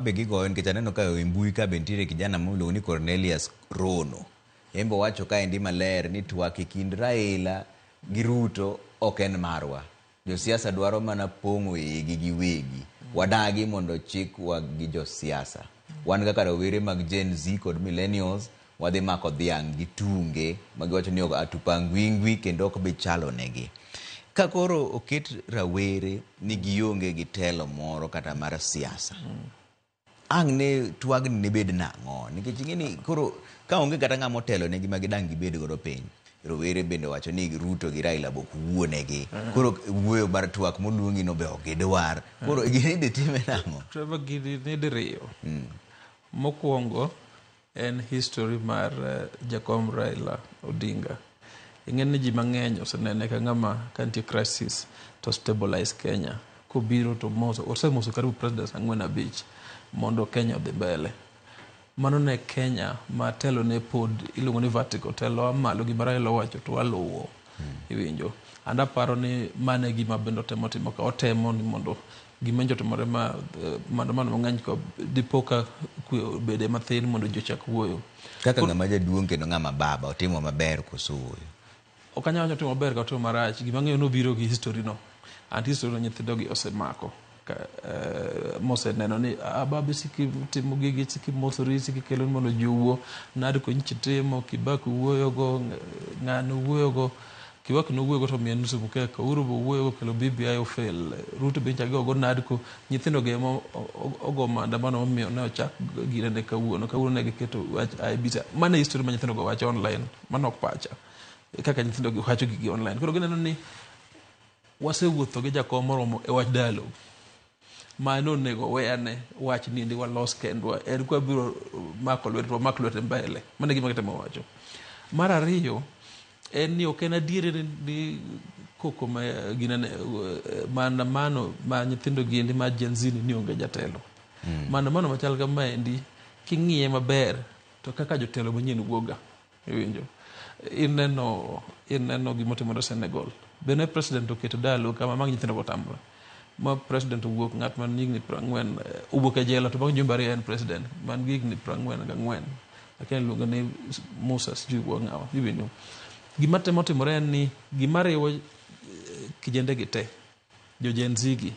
Be gigoyo nikech aneno ka e mbui ka be nitiere kijana miluongo ni Cornelius Rono. En be owacho kaendi maler ni twak e kind Raila gi Ruto ok en marwa. Josiasa dwaro mana pong'o igi giwegi. Wadagi mondo chikwa gi josiasa. Wan kaka rowere mag Gen Z kod Millennials wadhi mako dhiang' gi tunge ma giwacho ni hatupangwingwi kendo ok bi chalo negi. Ka koro oket rawere ni gionge gi telo moro kata mar siasa, ang' ne twagni ne bed nang'o? Nikech ing'e ni koro ka onge kata ng'ama otelo negi ma gidang' gibed godo piny. Rowere bende owacho ni Ruto gi Raila be ok wuonegi. Koro wuoyo mar twak moluongi no be ok gidwar. Koro gini idhi time nang'o? Trevor, gini ni diriyo. Mokwongo en history mar jakom Raila Odinga. Ing'e ni ji mang'eny osenene ka ng'ama ka nitie crisis to stabilize Kenya. Kobiro to moso, osemoso karibu presidents ang'wen abich mondo Kenya odhi mbele. Mano ne Kenya ma telo ne pod iluongo ni vertical, telo a malo gima Raila owacho to waluwo. Iwinjo. And aparo ni mano e gima bende otemo timo ka otemo ni mondo gima nyocha otimore ma maandamano mang'eny ko dipo ka kwe obede mathin mondo ji ochak wuoyo. Kaka ng'ama jaduong' kendo ng'ama baba otimo maber koso ooyo? Ok anyal wacho otimo maber kata otimo marach. Gima ang'eyo ni obiro gi history no. And history no nyithindo gi osemako. Moseneno ni ah, baba siki timo gigi, siki mosori, siki kelo ni mondo ji owuo. NADCO nyicha timo, Kibaki wuoyogo, ng'ano wuoyogo. Kibaki nowuoyogo to omiye nusu mkeka. Uhuru be owuoyogo kelo BBI ofail. Ruto be nyicha gogo NADCO. Nyithindo gi ema ogo maandamano momiyo ne ochak girene kawuono. Kawuono ne giketo wach IEBC. Mano e history ma nyithindo go wacho online. Mano ok pacha. Kaka nyithindo gi wacho gigi online. Koro gineno ni wasewuotho gi jakom moromo e wach dialogue. Mano onego weyane wach ni ndi walos kendwa. En kwa biro mako lwete to wamak lwete mbele. Mano e gima gitemo wacho. Mar ariyo, en ni ok en adieri ni koko ma ginene maandamano ma nyithindo giendi ma Gen Z ni onge jatelo. Maandamano machal kamaendi king'iye maber to kaka jotelo manyien wuoga. Iwinjo? Ineno gima otimore Senegal. Bende president oketo dialogue kama mag nyithindo go otamre. Ma president owuok ng'at man higni 40 owuok e jela to bang' jumbe 2 en president man gi higni 44. Akia iluonge ni Musa sijui wuo ng'awa. Iwinjo? Gima temo timore en ni gima riwo kijende gi te, jo Gen Z gi,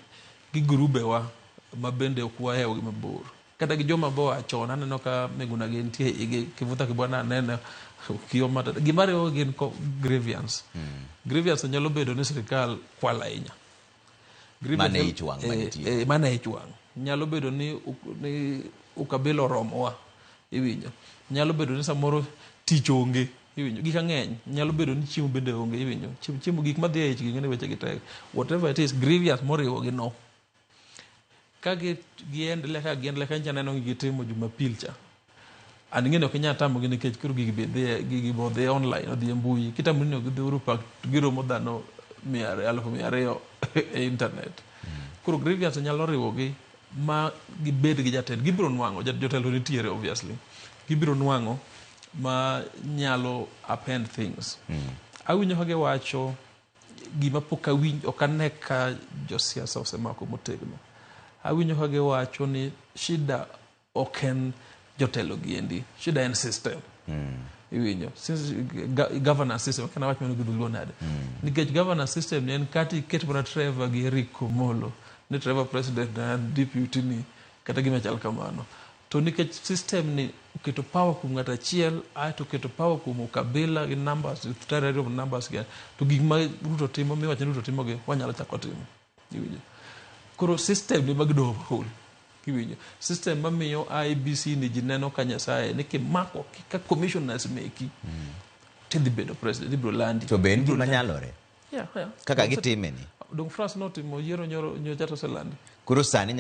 gi grubewa ma bende ok wahewo gi mabor. Kata gi joma boa chon aneno ka Miguna gi nitie igi Kivutha Kibwana aneno Okiyo Matata. Gima riwo gin grievance. Grievance nyalo bedo ni sirikal kwal ahinya. Mano e ich wang' manitie. Mano e ich wang'. Nyalo bedo ni ukabila oromowa. Iwinjo. Nyalo bedo ni samoro tich onge. Iwinjo. Gik ang'eny. Nyalo bedo ni chiemo bende onge. Iwinjo. Chiemo gik madhi e ich gi ng'eni weche gi tek. Whatever it is, grievance moriwo gi no. Ka gi giendelea kaka giendelea ka nyicha aneno gitimo Jumapil cha. And ing'eni ok inyal tamogi nikech koro gigi be dhi gigi be odhi online odhi e mbui. Kitamori ni ok gidhi Uhuru Park to giromo dhano 200,000 e internet. Koro grievance nyalo riwogi ma gibed gi jatend. Gibiro nwang'o jotelo nitiere obviously. Gibiro nwang'o ma nyalo upend things. Awinjo ka giwacho gima pok awinjo ok ane ka josiasa osemako motegno. Awinjo ka giwacho ni shida ok en jotelo giendi, shida en system. Iwinjo? Since governance system, ok awach mano gi dholuo nade. Nikech governance system ni en kata iket mana Trevor gi Eric Komolo, ni Trevor president na an deputy ni, kata gima chal kamano. To nikech system ni oketo power kuom ng'ato achiel, aeto oketo power kuom ukabila gi numbers, totalitarian of numbers gi, to gik ma Ruto timo, miwacho ni Ruto timo gi, wanyalo chako timo. Iwinjo? Koro system ni mag overhaul. Iwinjo? System mamiyo IEBC ni ji neno ka Nyasaye ni kimako ka commissioners meki tidhi bedo president, ibiro landi. To be en gima nyalore? Yeah. Kaka gitime ni? Dong France notimo yiero nyoro nyocha to oselandi. Koro sani